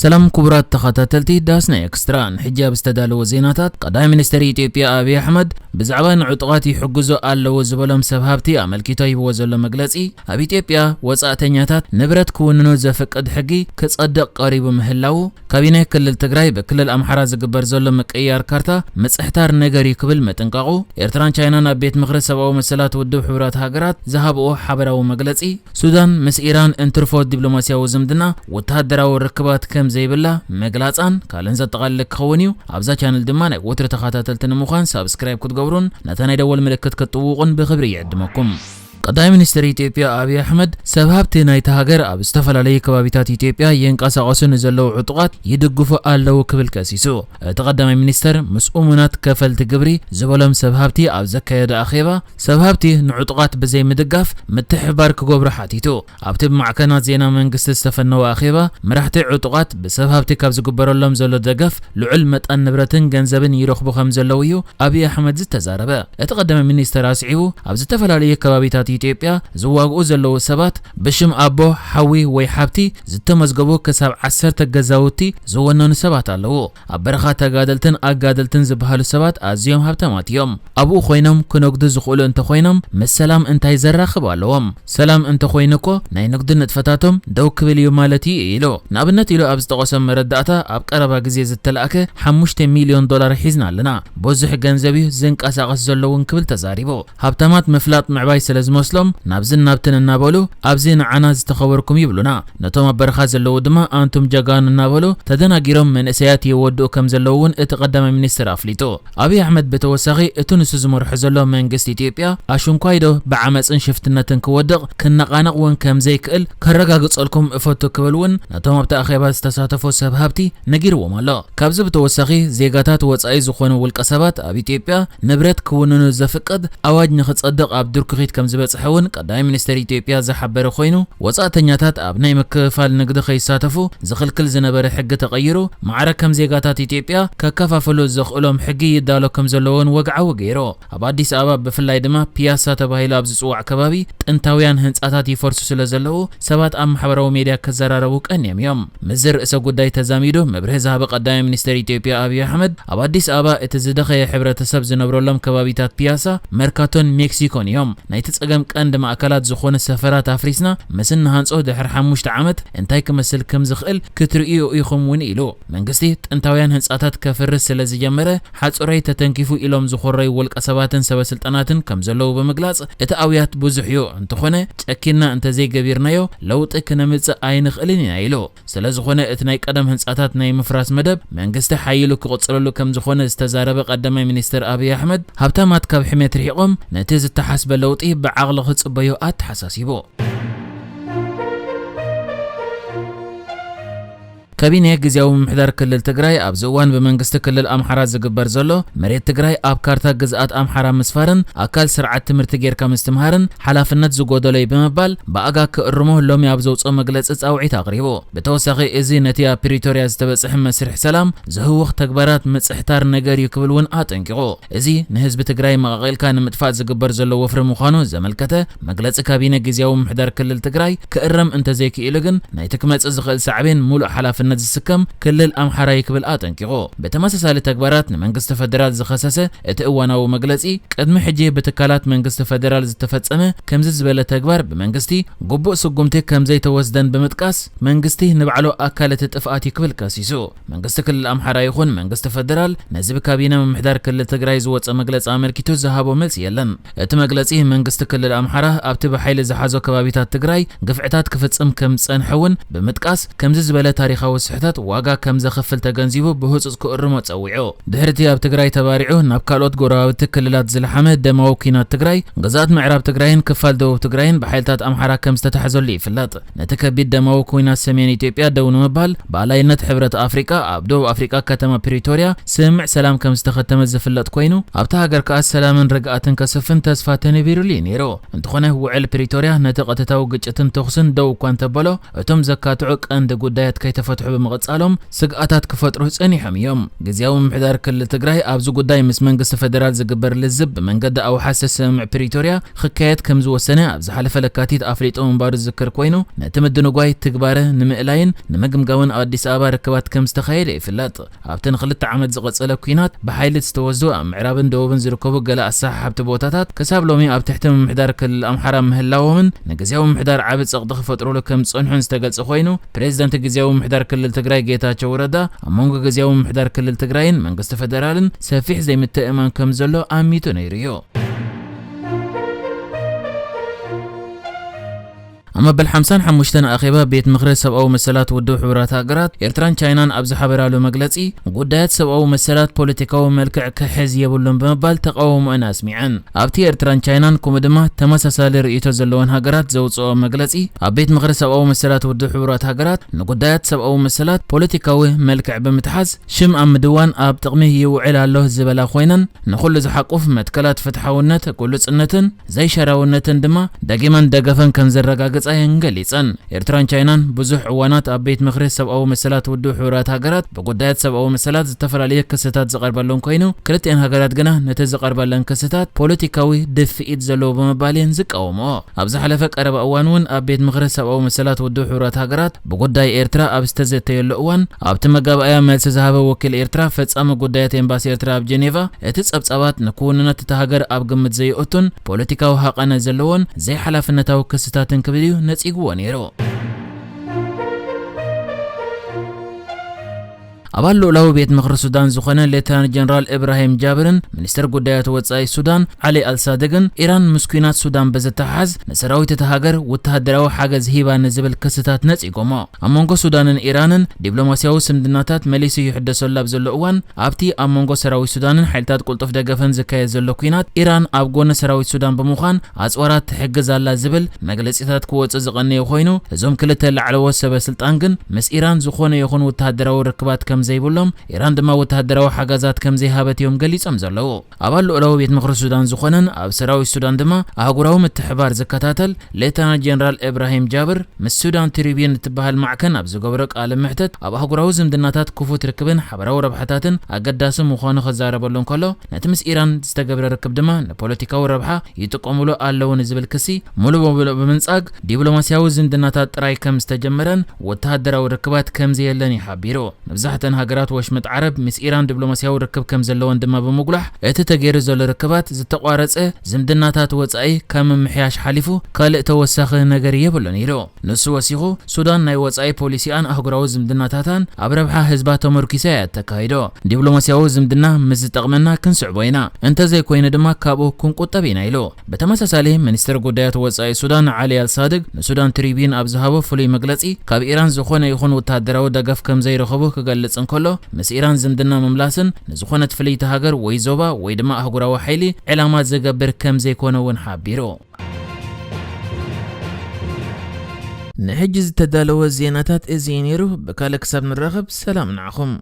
ሰላም ክቡራት ተኸታተልቲ ዳስና ኤክስትራ፣ ንሕጂ ኣብ ዝተዳለወ ዜናታት፣ ቀዳማይ ሚኒስትር ኢትዮጵያ ኣብይ ኣሕመድ ብዛዕባ ንዕጡቓት ይሕግዙ ኣለዉ ዝበሎም ሰብ ሃብቲ ኣመልኪቶ ሂብዎ ዘሎ መግለጺ፣ ኣብ ኢትዮጵያ ወጻእተኛታት ንብረት ክውንኑ ዘፍቅድ ሕጊ ክጸድቕ ቀሪቡ ምህላዉ፣ ካቢነ ክልል ትግራይ ብክልል ኣምሓራ ዝግበር ዘሎ ምቅይያር ካርታ ምጽሕታር ነገር እዩ ክብል ምጥንቃቑ፣ ኤርትራን ቻይናን ኣብ ቤት ምኽሪ ሰብኣዊ መሰላት ውድብ ሕቡራት ሃገራት ዝሃብኦ ሓበራዊ መግለጺ፣ ሱዳን ምስ ኢራን እንትርፎ ዲፕሎማስያዊ ዝምድና፣ ወተሃደራዊ ርክባት ከም ዘይብላ ምግላጻን ካልእን ዘጠቓልል ክኸውን እዩ። ኣብዛ ቻነል ድማ ናይ ወትሩ ተኸታተልቲ ንምዃን ሳብስክራይብ ክትገብሩን ነታ ናይ ደወል ምልክት ክትጥውቑን ብኽብሪ ይዕድመኩም። ቀዳማይ ሚኒስትር ኢትዮጵያ ኣብይ ኣሕመድ፣ ሰብ ሃብቲ ናይታ ሃገር ኣብ ዝተፈላለዩ ከባቢታት ኢትዮጵያ ይንቀሳቐሱ ንዘለዉ ዕጡቓት ይድግፉ ኣለዉ ክብል ከሲሱ። እቲ ቀዳማይ ሚኒስትር ምስ እሙናት ከፈልቲ ግብሪ ዝበሎም ሰብ ሃብቲ ኣብ ዘካየዶ ኣኼባ፣ ሰብ ሃብቲ ንዕጡቓት ብዘይ ምድጋፍ ምትሕብባር ክገብሩ ሓቲቱ። ኣብቲ ብማዕከናት ዜና መንግስቲ ዝተፈነወ ኣኼባ፣ መራሕቲ ዕጡቓት ብሰብ ሃብቲ ካብ ዝግበረሎም ዘሎ ደገፍ ልዑል መጠን ንብረትን ገንዘብን ይረኽቡ ከም ዘለዉ እዩ ኣብይ ኣሕመድ ዝተዛረበ። እቲ ቀዳማይ ሚኒስትር ኣስዒቡ፣ ኣብ ዝተፈላለዩ ከባቢታት ኢትዮጵያ ዝዋግኡ ዘለዉ ሰባት ብሽም ኣቦ፣ ሓዊ ወይ ሓብቲ ዝተመዝገቡ ክሳብ ዓሰርተ ገዛውቲ ዝወነኑ ሰባት ኣለዉ። ኣብ በረኻ ተጋደልትን ኣጋደልትን ዝበሃሉ ሰባት ኣዝዮም ሃብታማት እዮም። ኣብኡ ኮይኖም ክነግዱ ዝኽእሉ እንተኾይኖም ምስ ሰላም እንታይ ዘራኽብ ኣለዎም? ሰላም እንተኾይኑ እኮ ናይ ንግዲ ንጥፈታቶም ደው ክብል እዩ ማለት እዩ ኢሉ። ንኣብነት ኢሉ ኣብ ዝጠቐሶ መረዳእታ ኣብ ቀረባ ግዜ ዝተላእከ ሓሙሽተ ሚልዮን ዶላር ሒዝና ኣለና። ብዙሕ ገንዘብ እዩ ዝንቀሳቐስ ዘሎ እውን ክብል ተዛሪቡ። ሃብታማት ምፍላጥ ምዕባይ ስለ ዝመስሎም ናብዝን ናብትን እናበሉ ኣብዚ ንዓና ዝተኸበርኩም ይብሉና። ነቶም ኣብ በረኻ ዘለዉ ድማ ኣንቱም ጀጋኑ እናበሉ ተደናጊሮም መንእሰያት የወድኡ ከም ዘለዉ እውን እቲ ቀዳማይ ሚኒስትር ኣፍሊጡ። ኣብይ ኣሕመድ ብተወሳኺ እቲ ንሱ ዝመርሖ ዘሎ መንግስቲ ኢትዮጵያ ኣሽንኳይዶ ብዓመፅን ሽፍትነትን ክወድቕ ክነቓነቕ እውን ከም ዘይክእል ከረጋግፀልኩም እፈቱ ክብል እውን ነቶም ኣብቲ ኣኼባ ዝተሳተፉ ሰብ ሃብቲ ነጊርዎም ኣሎ። ካብዚ ብተወሳኺ ዜጋታት ወፃኢ ዝኾኑ ውልቀ ሰባት ኣብ ኢትዮጵያ ንብረት ክውንኑ ዘፍቅድ ኣዋጅ ንኽጸድቕ ኣብ ድርኩኺት ከም ዝበጽሐ እውን ቀዳማይ ሚኒስትር ኢትዮጵያ ዝሓበረ ኮይኑ፣ ወጻእተኛታት ኣብ ናይ ምክፍፋል ንግዲ ከይሳተፉ ዝኽልክል ዝነበረ ሕጊ ተቐይሩ፣ ማዕረ ከም ዜጋታት ኢትዮጵያ ከከፋፍሉ ዘኽእሎም ሕጊ ይዳሎ ከም ዘለዎን ወግዓዊ ገይሩ። ኣብ ኣዲስ ኣበባ ብፍላይ ድማ ፒያሳ ተባሂሉ ኣብ ዝጽዋዕ ከባቢ ጥንታውያን ህንጻታት ይፈርሱ ስለ ዘለዉ ሰባት ኣብ ማሕበራዊ ሜድያ ክዘራረቡ ቀንዮም እዮም። ምስዚ ርእሰ ጉዳይ ተዛሚዱ መብርሂ ዝሃበ ቀዳማይ ሚኒስትር ኢትዮጵያ ኣብይ ኣሕመድ ኣብ ኣዲስ ኣበባ እቲ ዝደኸየ ሕብረተሰብ ዝነብረሎም ከባቢታት ፒያሳ፣ መርካቶን ሜክሲኮን እዮም። ናይቲ ጸገም ቀንዲ ማእከላት ዝኾኑ ሰፈራት ኣፍሪስና ምስ እንሃንጾ ድሕሪ ሓሙሽተ ዓመት እንታይ ክመስል ከም ዝኽእል ክትርእዩ ኢኹም እውን ኢሉ። መንግስቲ ጥንታውያን ህንጻታት ከፍርስ ስለ ዝጀመረ ሓጹረይ ተተንኪፉ ኢሎም ዝኾረዩ ውልቀ ሰባትን ሰበ ስልጣናትን ከም ዘለዉ ብምግላጽ እቲ ኣውያት ብዙሕ እዩ። እንተኾነ ጨኪንና እንተዘይገቢርናዮ ለውጢ ክነምጽእ ኣይንኽእልን ኢና ኢሉ። ስለ ዝኾነ እቲ ናይ ቀደም ህንጻታት ናይ ምፍራስ መደብ መንግስቲ ሓይሉ ክቕጽለሉ ከም ዝኾነ ዝተዛረበ ቀዳማይ ሚኒስትር ኣብይ ኣሕመድ ሃብታማት ካብ ሕሜት ርሒቖም ነቲ ዝተሓስበ ለውጢ ብዓቕሊ ክጽበዩ ኣተሓሳሲቡ። ካቢኔ ግዝያዊ ምምሕዳር ክልል ትግራይ ኣብዚ እዋን ብመንግስቲ ክልል ኣምሓራ ዝግበር ዘሎ መሬት ትግራይ ኣብ ካርታ ግዝኣት ኣምሓራ ምስፋርን ኣካል ስርዓት ትምህርቲ ጌርካ ምስትምሃርን ሓላፍነት ዝጎደሎ እዩ ብምባል ብኣጋ ክእርሞ ሎሚ ኣብ ዘውፅኦ መግለፂ ፃውዒት ኣቕሪቡ። ብተወሳኺ እዚ ነቲ ኣብ ፕሪቶርያ ዝተበፅሐ መስርሕ ሰላም ዝህውኽ ተግባራት ምፅሕታር ነገር እዩ ክብል እውን ኣጠንቂቑ። እዚ ንህዝቢ ትግራይ መቓቒልካ ንምጥፋእ ዝግበር ዘሎ ወፍሪ ምዃኑ ዘመልከተ መግለፂ ካቢነ ግዝያዊ ምምሕዳር ክልል ትግራይ ክእረም እንተዘይክኢሉ ግን ናይቲ ክመፅእ ዝኽእል ሳዕቤን ሙሉእ ሓላፍነት ዝስከም ክልል ኣምሓራ እዩ ክብል ኣጠንቂቑ። ብተመሳሳሊ ተግባራት ንመንግስቲ ፈደራል ዝኸሰሰ እቲ እዋናዊ መግለፂ ቅድሚ ሕጂ ብትካላት መንግስቲ ፈደራል ዝተፈፀመ ከምዚ ዝበለ ተግባር ብመንግስቲ ግቡእ ስጉምቲ ከምዘይተወስደን ብምጥቃስ መንግስቲ ንባዕሉ ኣካል እቲ ጥፍኣት እዩ ክብል ከሲሱ። መንግስቲ ክልል ኣምሓራ ይኹን መንግስቲ ፈደራል ነዚ ብካቢነ ምምሕዳር ክልል ትግራይ ዝወፀ መግለፂ ኣመልኪቱ ዝሃቦ መልሲ የለን። እቲ መግለፂ መንግስቲ ክልል ኣምሓራ ኣብቲ ብሓይሊ ዝሓዞ ከባቢታት ትግራይ ግፍዕታት ክፍፅም ከም ዝፀንሐ እውን ብምጥቃስ ከምዚ ዝበለ ታሪኻዊ ስሕተት ዋጋ ከም ዘኽፍል ተገንዚቡ ብህፁፅ ክእርሞ ፀዊዑ። ድሕሪ እቲ ኣብ ትግራይ ተባሪዑ ናብ ካልኦት ጎረባብቲ ክልላት ዝለሓመ ደማዊ ኲናት ትግራይ ግዝኣት ምዕራብ ትግራይን ክፋል ደቡብ ትግራይን ብሓይልታት ኣምሓራ ከም ዝተታሕዘሉ ይፍለጥ። ነቲ ከቢድ ደማዊ ኲናት ሰሜን ኢትዮጵያ ደው ንምባል ብኣላይነት ሕብረት ኣፍሪቃ ኣብ ደቡብ ኣፍሪቃ ከተማ ፕሪቶርያ ስምምዕ ሰላም ከም ዝተኸተመ ዝፍለጥ ኮይኑ ኣብታ ሃገር ከኣ ሰላምን ርግኣትን ከስፍን ተስፋ ተነቢሩሉ እዩ ነይሩ። እንተኾነ ውዕል ፕሪቶርያ ነቲ ቀጥታዊ ግጭትን ተኹስን ደው እኳ እንተበሎ እቶም ዘካትዑ ቀንዲ ጉዳያት ከይተፈትሑ ብምቕጻሎም ስግኣታት ክፈጥሩ ጸኒሖም እዮም። ግዝያዊ ምምሕዳር ክልል ትግራይ ኣብዚ ጉዳይ ምስ መንግስቲ ፌደራል ዝግበር ልዝብ ብመንገዲ ኣውሓስ ስምምዕ ፕሪቶርያ ክካየድ ከም ዝወሰነ ኣብ ዝሓለፈ ለካቲት ኣፍሊጡ ምንባሩ ዝዝከር ኮይኑ፣ ነቲ ምድንጓይ ትግባረ ንምእላይን ንምግምጋምን ኣዲስ ኣበባ ርክባት ከም ዝተኻየደ ይፍለጥ። ኣብቲ ንክልተ ዓመት ዝቐጸለ ኲናት ብሓይሊ ዝተወስዱ ኣብ ምዕራብን ደቡብን ዝርከቡ ገለ ኣሰሓሓብቲ ቦታታት ክሳብ ሎሚ ኣብ ትሕቲ ምምሕዳር ክልል ኣምሓራ ምህላዎምን ንግዝያዊ ምምሕዳር ዓቢ ጸቕጢ ክፈጥሩሉ ከም ዝጸንሑን ዝተገልጸ ኮይኑ፣ ፕሬዚዳንት ግዝያዊ ምምሕዳር ክልል ትግራይ ጌታቸው ረዳ ኣብ መንጎ ግዝያዊ ምምሕዳር ክልል ትግራይን መንግስቲ ፌደራልን ሰፊሕ ዘይምትእምማን ከም ዘሎ ኣሚቱ ነይሩ እዩ። ኣብ መበል ሓምሳን ሓሙሽተን ኣኼባ ቤት ምኽሪ ሰብኣዊ መሰላት ውድብ ሕቡራት ሃገራት፣ ኤርትራን ቻይናን ኣብ ዝሓበራሉ መግለጺ፣ ጉዳያት ሰብኣዊ መሰላት ፖለቲካዊ መልክዕ ክሕዝ የብሉን ብምባል ተቓውሞአን ኣስሚዐን። ኣብቲ ኤርትራን ቻይናን ከምኡ ድማ ተመሳሳሊ ርእይቶ ዘለወን ሃገራት ዘውጽኦ መግለጺ፣ ኣብ ቤት ምኽሪ ሰብኣዊ መሰላት ውድብ ሕቡራት ሃገራት ንጉዳያት ሰብኣዊ መሰላት ፖለቲካዊ መልክዕ ብምትሓዝ ሽም ኣብ ምድዋን ኣብ ጥቕሚ ይውዕል ኣሎ ዝበላ ኮይነን፣ ንኹሉ ዝሓቁፍ መትከላት ፍትሓውነት፣ ግሉጽነትን ዘይሸራውነትን ድማ ደጊመን ደገፈን ከም ዘረጋግጻ እየን ገሊጸን። ኤርትራን ቻይናን ብዙሕ እዋናት ኣብ ቤት ምኽሪ ሰብኣዊ መሰላት ውድብ ሕቡራት ሃገራት ብጉዳያት ሰብኣዊ መሰላት ዝተፈላለዩ ክስታት ዝቐርበሎም ኮይኑ፣ ክልቲኤን ሃገራት ግና ነቲ ዝቐርበለን ክስታት ፖለቲካዊ ድፍኢት ዘለዎ ብምባል እየን ዝቃወምኦ። ኣብ ዝሓለፈ ቀረባ እዋን እውን ኣብ ቤት ምኽሪ ሰብኣዊ መሰላት ውድብ ሕቡራት ሃገራት ብጉዳይ ኤርትራ ኣብ ዝተዘተየሉ እዋን፣ ኣብቲ መጋባእያ መልሲ ዝሃበ ወኪል ኤርትራ፣ ፈጻሚ ጉዳያት ኤምባሲ ኤርትራ ኣብ ጀኔቫ፣ እቲ ጸብጻባት ንክውንነት እታ ሃገር ኣብ ግምት ዘየእቱን ፖለቲካዊ ሃቐነ ዘለዎን ዘይሓላፍነታዊ ክስታትን ክብል እዩ ነጺግዎ ነይሩ። ኣባል ልኡላዊ ቤት ምኽሪ ሱዳን ዝኾነ ሌተናንት ጀነራል እብራሂም ጃብርን ሚኒስትር ጉዳያት ወጻኢ ሱዳን ዓሊ ኣልሳድግን፣ ኢራን ምስ ኲናት ሱዳን ብዝተሓሓዝ ንሰራዊት እታ ሃገር ወተሃደራዊ ሓገዝ ሂባ ንዝብል ክስታት ነጺጎሞ። ኣብ መንጎ ሱዳንን ኢራንን ዲፕሎማስያዊ ዝምድናታት መሊሱ ይሕደሰሉ ኣብ ዘሎ እዋን፣ ኣብቲ ኣብ መንጎ ሰራዊት ሱዳንን ሓይልታት ቅልጡፍ ደገፍን ዝካየድ ዘሎ ኲናት፣ ኢራን ኣብ ጎኒ ሰራዊት ሱዳን ብምዃን ኣጽዋራት ትሕግዝ ኣላ ዝብል መግለጺታት ክወጽእ ዝቐነየ ኮይኑ፣ እዞም ክልተ ላዕለዎት ሰበ ስልጣን ግን ምስ ኢራን ዝኾነ ይኹን ወተሃደራዊ ርክባት ከም ዘይብሎም፣ ኢራን ድማ ወተሃደራዊ ሓገዛት ከም ዘይሃበት እዮም ገሊጾም ዘለዉ። ኣባል ልኡላዊ ቤት ምኽሪ ሱዳን ዝኾነን ኣብ ሰራዊት ሱዳን ድማ ኣህጉራዊ ምትሕባር ዝከታተል ሌተናንት ጀነራል እብራሂም ጃብር ምስ ሱዳን ትሪቢዩን እትበሃል ማዕከን ኣብ ዝገበሮ ቃለ መሕተት፣ ኣብ ኣህጉራዊ ዝምድናታት ክፉት ርክብን ሓበራዊ ረብሓታትን ኣገዳሲ ምዃኑ ክዛረበሉ እንከሎ፣ ነቲ ምስ ኢራን ዝተገብረ ርክብ ድማ ንፖለቲካዊ ረብሓ ይጥቀሙሉ ኣለዉ ንዝብል ክሲ ሙሉእ በሙሉእ ብምንጻግ፣ ዲፕሎማስያዊ ዝምድናታት ጥራይ ከም ዝተጀመረን ወተሃደራዊ ርክባት ከም ዘየለን እዩ ሓቢሩ። መብዛሕተን ሃገራት ወሽመጥ ዓረብ ምስ ኢራን ዲፕሎማስያዊ ርክብ ከም ዘለወን ድማ ብምጉላሕ፣ እቲ ተገይሩ ዘሎ ርክባት ዝተቋረጸ ዝምድናታት ወጻኢ ካብ ምምሕያሽ ሓሊፉ ካልእ ተወሳኺ ነገር የብሉን ኢሉ። ንሱ ወሲኹ፣ ሱዳን ናይ ወጻኢ ፖሊሲኣን ኣህጉራዊ ዝምድናታታን ኣብ ረብሓ ህዝባ ተመርኪሳ እያ እተካይዶ። ዲፕሎማስያዊ ዝምድና ምስ ዝጠቕመና ክንስዕቦ ኢና፣ እንተዘይኮይኑ ድማ ካብኡ ክንቁጠብ ኢና ኢሉ። ብተመሳሳሊ፣ ሚኒስትር ጉዳያት ወጻኢ ሱዳን ዓሊ ኣልሳድግ ንሱዳን ትሪቢዩን ኣብ ዝሃቦ ፍሉይ መግለጺ፣ ካብ ኢራን ዝኾነ ይኹን ወተሃደራዊ ደገፍ ከም ዘይረኸቡ ክገልጽ እንከሎ፣ ምስ ኢራን ዝምድና ምምላስን ንዝኾነት ፍልይቲ ሃገር ወይ ዞባ ወይ ድማ ኣህጉራዊ ሓይሊ ዕላማ ዝገብር ከም ዘይኮነ እውን ሓቢሩ። ንሕጂ ዝተዳለወ ዜናታት እዚ እዩ ነይሩ። ብካልእ ክሳብ ንራኸብ፣ ሰላም ንዓኹም።